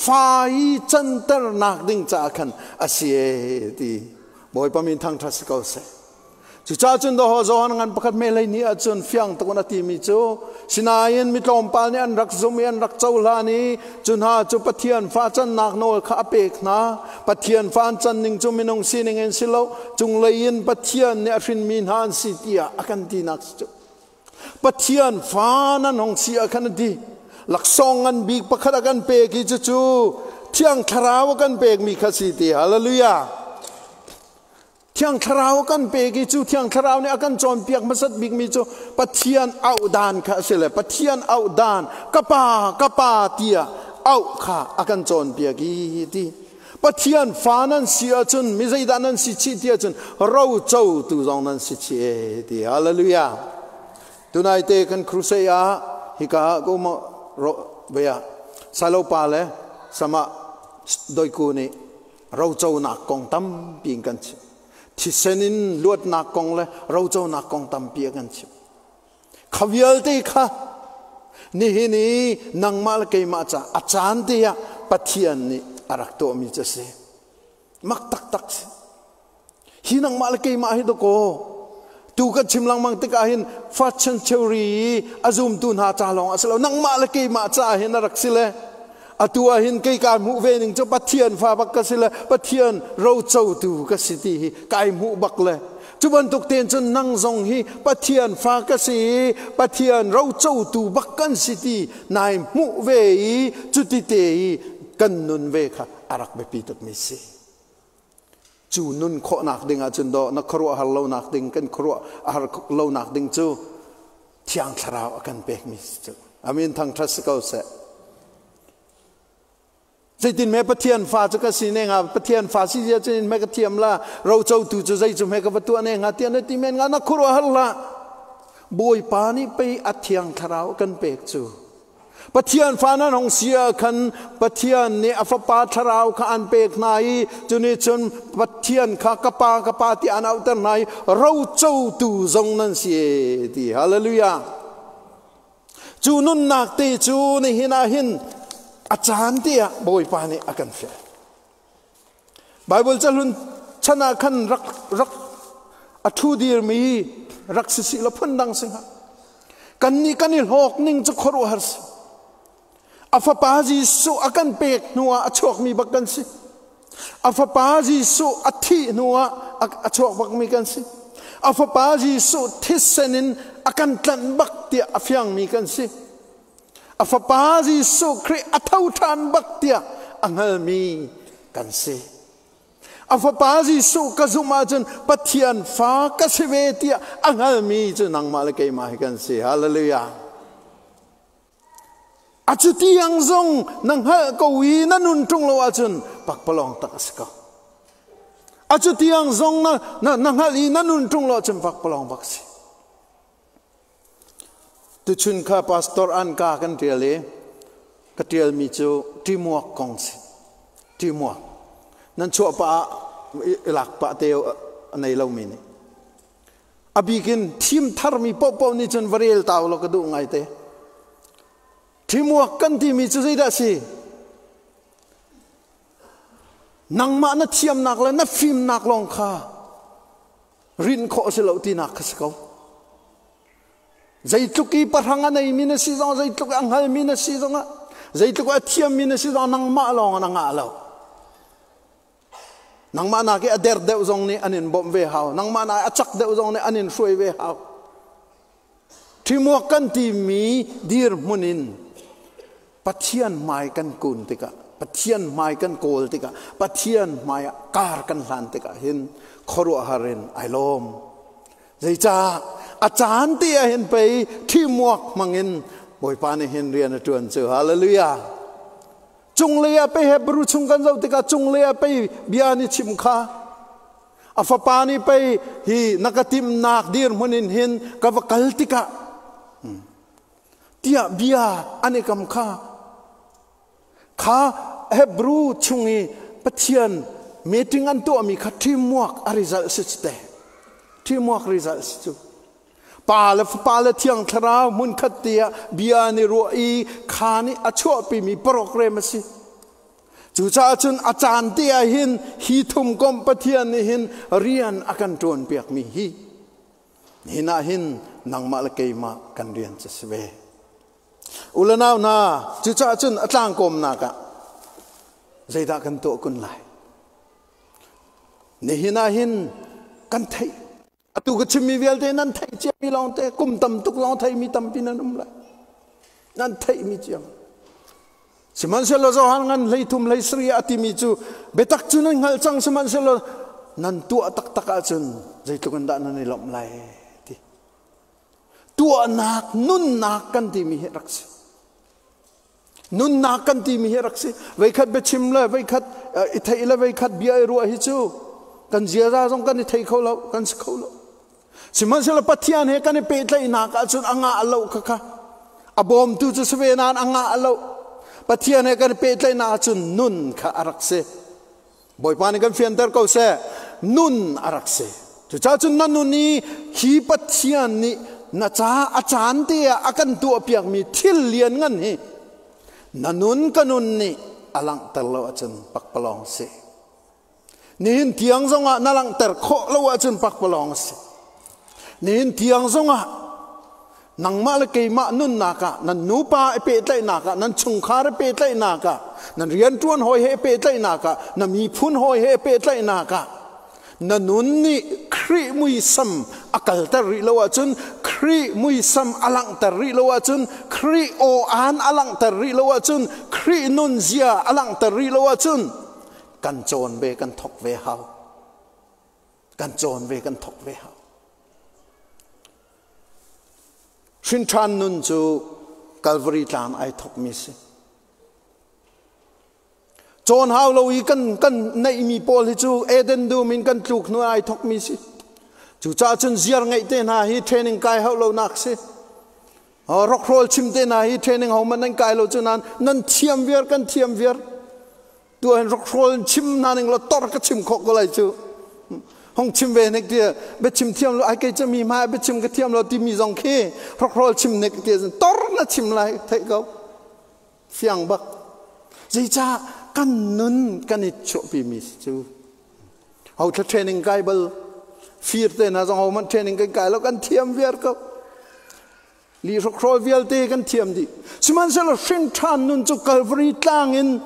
fa i canternak ding caah khan a si ti. Bawipa min thangṭhat si ko seh. Cucaah cun dawh Johan ngan pakhat me hlei ni ahcun fiang tuk in a timi cu sinain mi tlawmpal nih an rak zum i an rak cohlan i cu hna cu Pathian fa cannak nawl kha a pek hna. Pathian fa an can ning cu minung sining in si lo, cunglei in Pathian nih a hrinmi hna an si tiah a kan tinak si cu. Pathian fa nan hong si ah khan a ti. Laksawng ngan bik pakhat a kan pek i cucu Thiang Thlarau a kan pekmi kha si ti. Hallelujah. Thiang Thlarau a kan pek i cu Thiang Thlarau nih a kan cawnpiak hmasat bikmi cu Pathian auh dan kha a si le Pathian auh dan ka pa ka pa tiah auh kha a kan cawnpiak i ti. Pathian fa nan si ahcun mi zeidah nan si chih ti ahcun roco tu zong nan si chih e ti. Hallelujah. Tunai te kan crusade ah hika ah ko mo ro vea salopa le sama doiku nih roconak kong tampi in kan chim. Thisen in luatnak kong le roconak kong tampi a kan chim. Kha vialte kha nihin i nangmah le keimah ca a caan te ah Pathian nih a rak tuahmi cu a si. Mak taktak si. Hi nangmah le keimah hi dakaw tu kan chim lengmang tikah hin first century i a zumtu hna ca lawng a si lo. Nangmah le keimah ca hin a rak si le atu ah hin kei kai hmuh ve ning cu Pathian fa bak ka si le Pathian rocotu ka si ti hi kai hmuh bak le cu bantuk tein cun nang zong hi Pathian fa ka si i Pathian rocotu bak kan si ti nai hmuh ve i cuti te i kan nun ve kha a rak biapi tukmi si. Cu nun khawhnak ding ahcun dawh na khuaruah har lonak ding kan khuaruah a har lonak ding cu Thiang Thlarau a kan pekmi si cu. Amin thangṭhat si ko seh. Zeitin me Pathian fa cu ka si ne nga Pathian fa si zia cun me ka thiam la rocotu cu zei cu me ka va tuah ne nga tiah na ti men nga na khuaruah har la Bawipa nih pei a Thiang Thlarau a kan pek cu. Pathian fa nan hong si ah khan Pathian nih a Fapa Thlarau kha an pek hna i cu nih cun Pathian kha ka Pa ka Pa ti an auhter hna i rocotu zong nan si ti. Hallelujah. Cu nunnak te cu nihin ah hin a caan te ah Bawipa nih a kan fial. Bible cahlun chan ah khan rak rak a ṭhu dirmi rak si si la phun dang si hnga. Kannih kan i hlawk ning cu khuaruahhar si. A fapa Jesuh a kan pek hnu ah a chuakmi bak kan si. A fapa Jesuh a thih hnu ah a chuak bakmi kan si. A fapa Jesuh thisen in a kan tlanh bak tiah a fiangmi kan si. A fapa Jesuh Khrih a tho ṭhan bak tiah a hngalmi kan si. A fapa Jesuh ka zumh ahcun Pathian fa ka si ve tiah a hngalmi cu nangmah le keimah hi kan si. Hallelujah. A cu tiang zong na hngalh ko i na nun ṭung lo ahcun pakpalawng tak a si ko. A cu tiang zong na, na, na hngalh i na nun ṭung lo ahcun pakpalawng bak si. Tuchun kha pastor Anka kan ṭial i ka ṭialmi cu teamwork kong si. Teamwork. Nan chuah pah ah i lak pah te a nei lomi nih. A bik in thim tharmi paohpaoh nih cun va rel ta ulaw ka duh ngaite. Teamwork kan timi cu zeidah a si? Nangmah na thiamnak le na fimnak lawng kha rinh khawh a si lo tinak kha si ko. Zeitluk i pahrang a neimi na si zong, zeitluk a hngalmi na si zongah, zeitluk a thiammi na si zong nangmah lawng na ngah lo. Nangmah nak i a der deuh zong nih an in bawmh ve hau. Nangmah nak i a cak deuh zong nih an in hruai ve hau. Ṭhimuak kan timi dirhmun in Pathian hmai kan kun tikah, Pathian hmai kan kawl tikah, Pathian hmai ah kar kan hlan tikah hin khuaruahhar in ai lawm. Zeicah a caan te ah hin pei ṭhimuak hmangin Bawipa nih hin rian a ṭuan cu. Hallelujah. Cunglei ah pei Hebrew chung kan zoh tikah cunglei ah pei bia ni chim kha A fapa nih pei hi na ka timhnak dirhmun in hin ka va kal tikah tiah bia an i kam kha kha Hebrew chung i Pathian meeting an tuahmi kha teamwork a result si cu te teamwork result si cu pa le fapa le thiang thlarau hmunkhat te ah bia an i ruah i kha nih a chuahpimi program a si. Cucaah cun a caan te ah hin hi thumkomh Pathian nih hin rian a kan ṭuanpiakmi hi. Nihin ah hin nangmah le keimah kan rian cu si ve. Ulanau hna, cucaah cun a tlangkawmnak ah zeidah kan tuah kun lai? Nihin ah hin kan theih. Atu ka chimmi vialte nan theih ciami lawngte kum tam tuk lawng theimi tampi nan um lai. Nan theihmi ciam. Sihmanhsehlaw Johan ngan 13 17 a timi cu biatak cu nan hngalh cang, sihmanhsehlaw nan tuah taktak ahcun zeitluk in dah nan i lawmh lai ti. Tuahnak nunnak kan timi hi rak si. Nunnak kan timi hi rak si. Veikhat biachim le veikhat i theih le veikhat bia i ruah hi cu kan ziaza zong kan i thei kho lo, kan si kho lo. Sihmanhsehlaw Pathian he kan i pehtlaihnak ahcun a ngah lo kha kha. A bawmtu cu si ve nain a ngah lo. Pathian he kan i pehtlaihnak ahcun nun kha a rak si. Bawipa nih kan fianter ko seh. Nun a rak si. Cucaah cun na nun i hi Pathian nih na ca a caan te ah a kan tuahpiakmi thil lian ngan hi na nun ka nun nih a langhter lo ahcun pakpalawng si. Nihin tiang zongah na langhter khawh lo ahcun pakpalawng a si. Nihin tiang zongah nangmah le keimah nunnak ah, nan nupa i pehtlaihnak ah, nan chungkhar i pehtlaihnak ah, nan rianṭuan hawi he i pehtlaihnak ah, na miphun hawi he i pehtlaihnak ah, na nun nih Khrih muisam a kalter rih lo ahcun, Khrih muisam a langhter rih lo ahcun, Khrih aw-aan a langhter rih lo ahcun, Khrih nunzia a langhter rih lo ahcun, kan cawn ve kan thok ve hau. Kan cawn ve kan thok ve hau. Hrinṭhan nun cu Calvary tlang ai thokmi si. Cawn hau lo i kan kan neihmi pawl hi cu Eden dum in kan tluk hnu ai thokmi si. Cucaah cun ziar ngeih te hna hi training kai hau lo nak si. Rockroll chim te hna hi training ho man nan kai lo cu nan nan thiam viar, kan thiam viar. Tu hin rockroll chim na ning lo tor ka chim khawh ko lai cu. Hong chim ve nek tia be chim thiam lo ai kei cha mi ma be chim ka thiam lo ti mi zong khi rockroll chim nek tia tor na chim lai theih ko. Fiang bak. Zeicah kan nun kan i chuahpi mi si cu. Ho thla training kai bal fir te na zong ho man training kan kai lo, kan thiam viar ko. Li hrokhrawl vialte kan thiam dih. Sihmanhsehlaw hrin ṭhan nun cu Calvary tlang in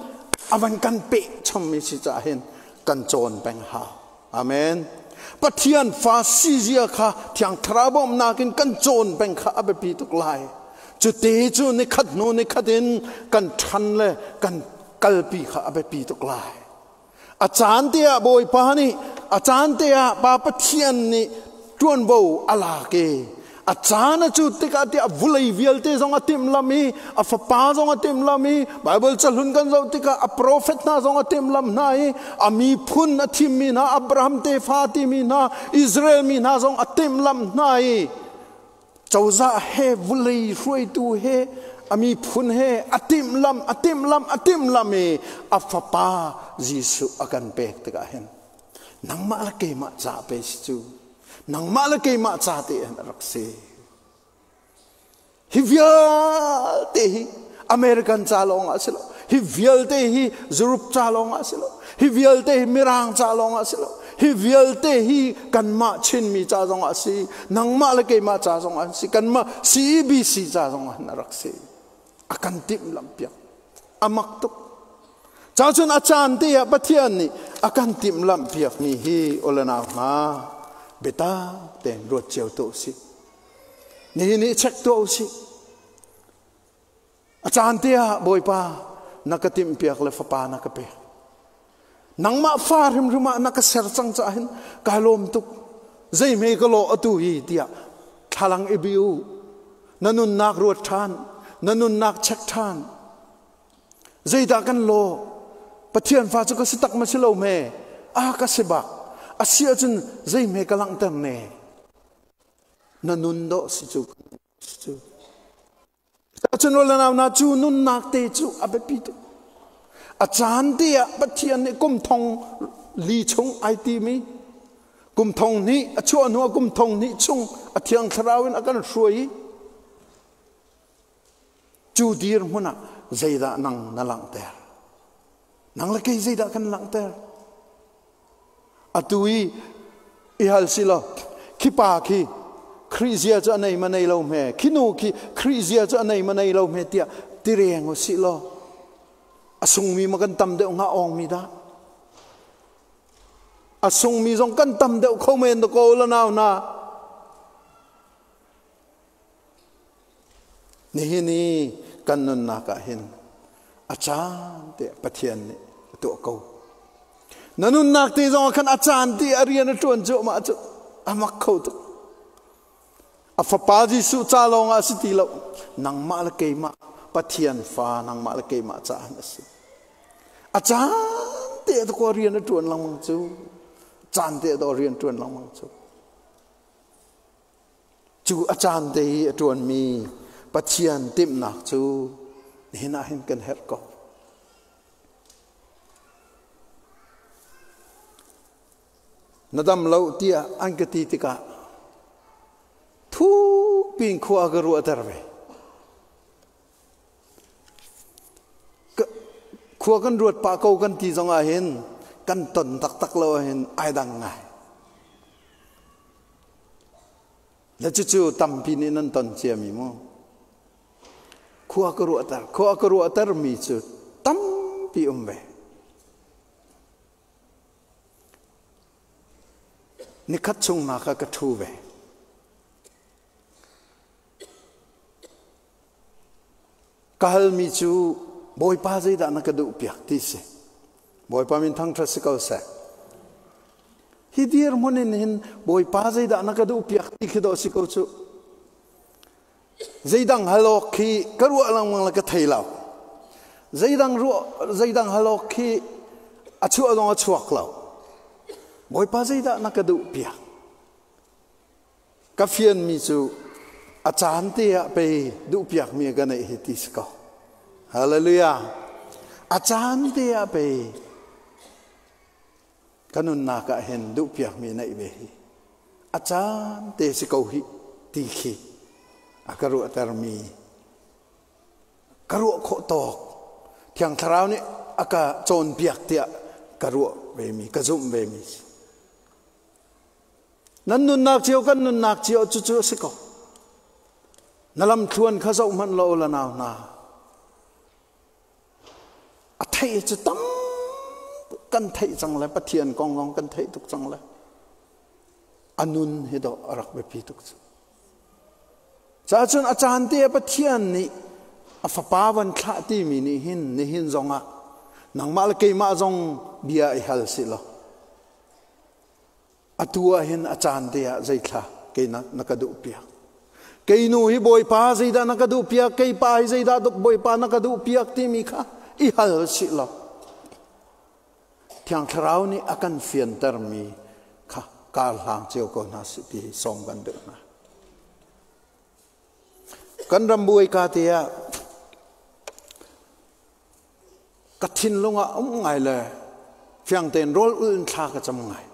a van kan peh chommi si caah hin kan cawn peng hau. Amen. Pathian fa si zia kha Thiang Thlarau bawmhnak in kan cawn peng kha a biapi tuk lai. Cu te cu nikhat hnu nikhat in kan ṭhan le kan kalpi kha a biapi tuk lai. A caan te ah Bawipa nih, a caan te ah Pa Pathian nih ṭuanvo a lak i a caan a cut tikah tiah vulei vialte zong a timhlamh i a fapa zong a timhlamh i Baibal cahlun kan zoh tikah a profet hna zong a timhlamh hna i a miphun a thimmi hna Abraham tefa timi hna Israel mi hna zong a timhlamh hna i cozah he vulei hruaitu he a miphun he a timhlamh, a timhlamh, a timhlamh i a fapa Jesuh a kan pek tikah hin nangmah le keimah ca pe si cu, nangmah le keimah ca te hin a rak si. Hi vialte hi American ca lawng ah si lo, hi vialte hi Europe ca lawng ah si lo, hi vialte hi Mirang ca lawng ah si lo, hi vialte hi kanmah Chinmi ca zong ah si, nangmah le keimah ca zong ah si, kanmah CEBC ca zong ah a rak si. A kan timhlamh piak. A mak tuk. Ca cun a caan te ah Pathian nih a kan timhlamh piakmi hi ulanau hna biatak tein ruat cio tuah usih. Nihin i check tuah usih. A caan te ah Bawipa na ka timhpiak le fapa na ka pek. Nangmah fa hrimhrim ah na ka ser cang caah hin kai lawm tuk. Zeihme ka lawh atu hi tiah thlalang i bi u. Na nunnak ruat ṭhan. Na nunnak check ṭhan. Zeidah kan lawh? Pathian fa cu ka si tak ma si lo hme? A ka si bak. A si ahcun zeihme ka langhter ne? Na nun dawh si cu. Si cu. Cun le nau na cu nunnak te cu a biapi tuk. A caan te ah Pathian nih kum thong li chung ai timi kum thong hnih a chuah hnu ah kum thong hnih chung a Thiang Thlarau in a kan hruai i cu dir hmun ah zeidah nang na langhter? Nang le kei zeidah kan langhter? Atu i i hal si law khi pa khi Khrih zia cu a nei ma nei lo hme, khi nu khi Khrih zia cu a nei ma nei lo hme tiah tireng u sih law a sungmi ma kan tam deuh hnga awngmi dah? A sungmi zong kan tam deuh kho men da ko la nau na. Nihin i kan nunnak ah hin a caan te Pathian nih a tuah ko. Na nunnak te zong ah khan a caan ti a rian a ṭuan cuahmah cu a mak kho tuk. A fapa Jesuh ca lawng ah a si ti lo. Nangmah le keimah Pathian fa nangmah le keimah caah a si. A caan te a ko rian a ṭuan lengmang cu. Caan te a rian ṭuan lengmang cu. Cu a caan te i a ṭuanmi Pathian timhnak cu nihin ah hin kan herh ko. Na dam lo tiah an ka ti tikah thukpi in khua ka ruahter ve. Khua kan ruat pah ko kan ti zong ah hin kan ton taktak lo ah hin ai dang ngai. Le cucu tampi nih nan ton ciami mu. Khua ka ruahter, khua ka ruahter mi cu tampi um ve. Nikhat chung hna kha ka ṭhu ve. Ka halmi cu Bawipa zeidah na ka duhpiak ti si. Bawipa min thangṭhat si ko seh. Hi dirhmun in hin Bawipa zeidah na ka duhpiak ti khi dawh si ko cu. Zeidang hal awk khi ka ruah lengmang le ka thei lo. Zeidang ruah zeidang hal awk khi a chuah zong a chuak lo. Bawipa zeidah na ka duhpiak? Ka fianmi cu a caan te ah pei duhpiakmi ka neih hi ti si ko. Hallelujah. A caan te ah pei ka nunnak ah hin duhpiakmi neih ve hi. A caan te si ko hi ti khi a ka ruahtermi ka ruah khawh tawk Thiang Thlarau nih a ka cawnpiak tiah ka ruah vemi ka zumh vemi si. Nan nunnak cio kan nunnak cio cucu a si ko. Na lamthluan kha zoh hmanh law la nau hna. A theih cu tam kan theih cang le Pathian kong zong kan theih tuk cang le a nun hi dawh a rak biapi tuk cu. Cacun a caan te Pathian nih a fapa van thlah timi nih hin nihin zongah nangmah le keimah zong bia i hal si law Atu ah hin a caan te ah zeithla kei na, na ka duh piak. Kei nu hi Bawipa zeidah na ka duh piak, kei pa hi zeidah Bawipa na ka duh piak timi kha i hal sih law. Thiang Thlarau nih a kan fiantermi kha kar hlang cio ko hna sih ti sawm kan duh hna. Kan ram buai ka te ah Ka thinlung ah um ngai le fiang tein rawl ul in thla ka cam ngai.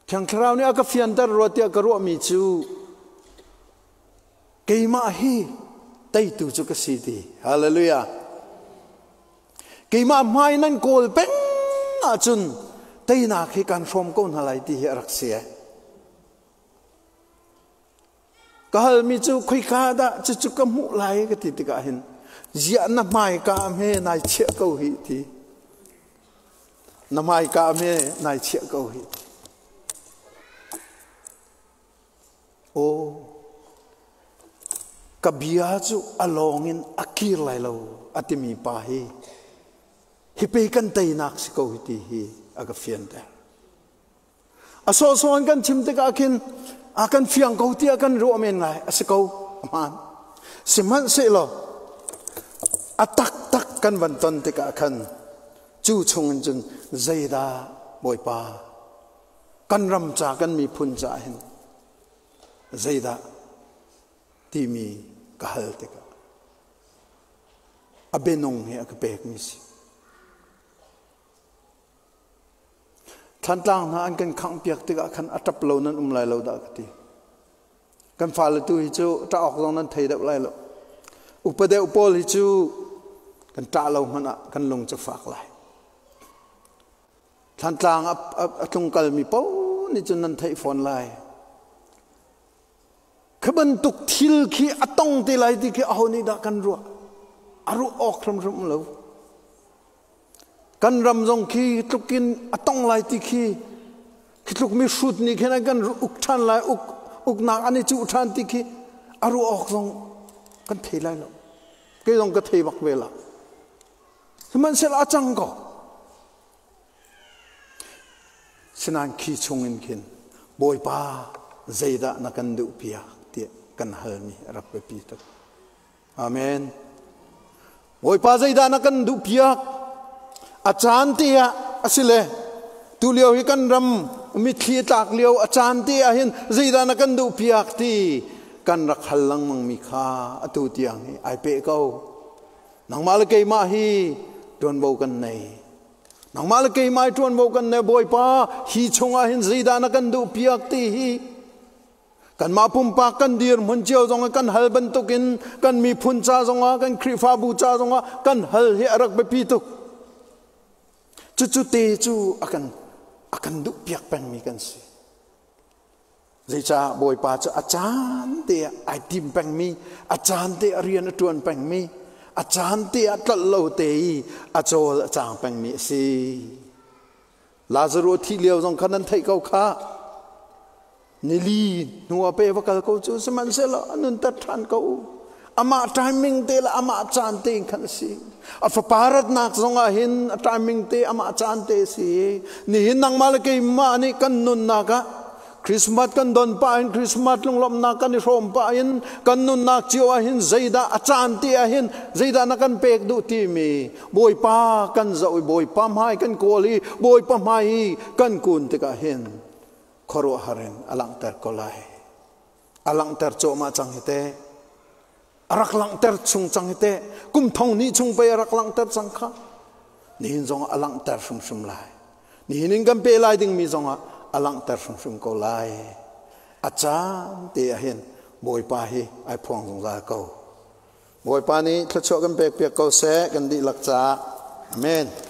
Thiang Thlarau nih a ka fianter rua tiah ka ruahmi cu keimah hi teitu cu ka si ti. Hallelujah. Keimah hmai nan kawl peng ahcun teinak hi kan hrawm ko hna lai ti hi a rak si. Ka halmi cu khoika dah cucu ka hmuh lai ka ti tikah hin ziah na hmaika hme nai chiah ko hi ti. Na hmaika hme nai chiah ko hi. Aw, ka bia cu a lawng in a kir lai lo a timi pa hi hi pe kan teinak si ko hi ti hi a ka fianter. A sawhsawh in kan chim tikah khin a kan fiang ko tiah kan ruah men lai. A si ko, a hmaan. Sihmanhsehlaw a taktak kan van ton tikah khan cu chung in cun zeidah Bawipa kan ram ca kan miphun ca hin zeidah timi ka hal tikah a bianung hi a ka pekmi si. Thlantlang hna an kan khanghpiak tikah khan a ṭap lo nan um lai lo dah ka ti. Kan fale tu hi cu ṭah awk zong nan thei deuh lai lo. Upa deuh pawl hi cu kan ṭah lo hmanh ah kan lung cu fak lai. Thlantlang a tlungkalmi paoh nih cun nan theih fawn lai. Khi bantuk thil khi a tong te lai ti khi aho nih dah kan ruah? A ruah awk hrimhrim lo. Kan ram zong khi tlukin a tong lai ti khi khi tluk mi hrut nih khin an kan uk ṭhan lai, uk uknak an i cuh ṭhan ti khi a ruah awk zong kan thei lai lo. Kei zong ka thei bak ve la. Sihmanhsehlaw a cang ko. Sinain khi chungin khin Bawipa zeidah na kan duh piak tiah kan halmi a rak biapi tuk. Amen. Bawipa zeidah na kan duh piak? A caan te ah a si le tu lio hi kan ram mitthli tlak lio a caan te ah hin zeidah na kan duh piak ti kan rak hal lengmang mi kha atu tiang hi ai peh ko. Nangmah le keimah hi ṭuanvo kan nei. Nangmah le keimah hi ṭuanvo kan nei. Bawipa hi chungah hin zeidah na kan duh piak ti hi kanmah pumpak kan dirhmun cio zong kan hal bantukin kan miphun ca zongah kan Khrihfabu ca zongah kan hal hi a rak biapi tuk. Cucu te cu a kan duh piak pengmi kan si. Zeicah Bawipa cu a caan te ah ai tim pengmi, a caan te ah rian a ṭuan pengmi, a caan te ah tlolh lo te i a cawl a caang pengmi a si. Lazarus thih lio zong kha nan theih ko khah. Nili hnu ah pe va kal ko cu sihmanhsehlaw a nunter ṭhan ko. Amah timing te le amah caan te in khan a si. A fapa ratnak zong ah hin a timing te amah caan te a si. Nihin nangmah le keimah nih kan nunnak ah Christmas kan don pah in Christmas lunglawmhnak kan i hrawm pah in kan nunnak cio ah hin zeidah a caan te ah hin zeidah na kan pek duh timi Bawipa kan zoh i Bawipa hmai kan kawl i Bawipa hmai i kan kun tikah hin khuaruahhar in a langhter ko lai. A langhter cawhmah cang hi teh. A rak langhter chung cang hi teh. Kum thong hnih chung pei a rak langhter cang kha. Nihin zong a langhter hrimhrim lai. Nihin in kan pe lai dingmi zongah a langhter hrimhrim ko lai. A caan te ah hin Bawipa hi ai phuang zungzal ko. Bawipa nih thluachuah kan pek piak ko seh kan dihlak caah. Amen.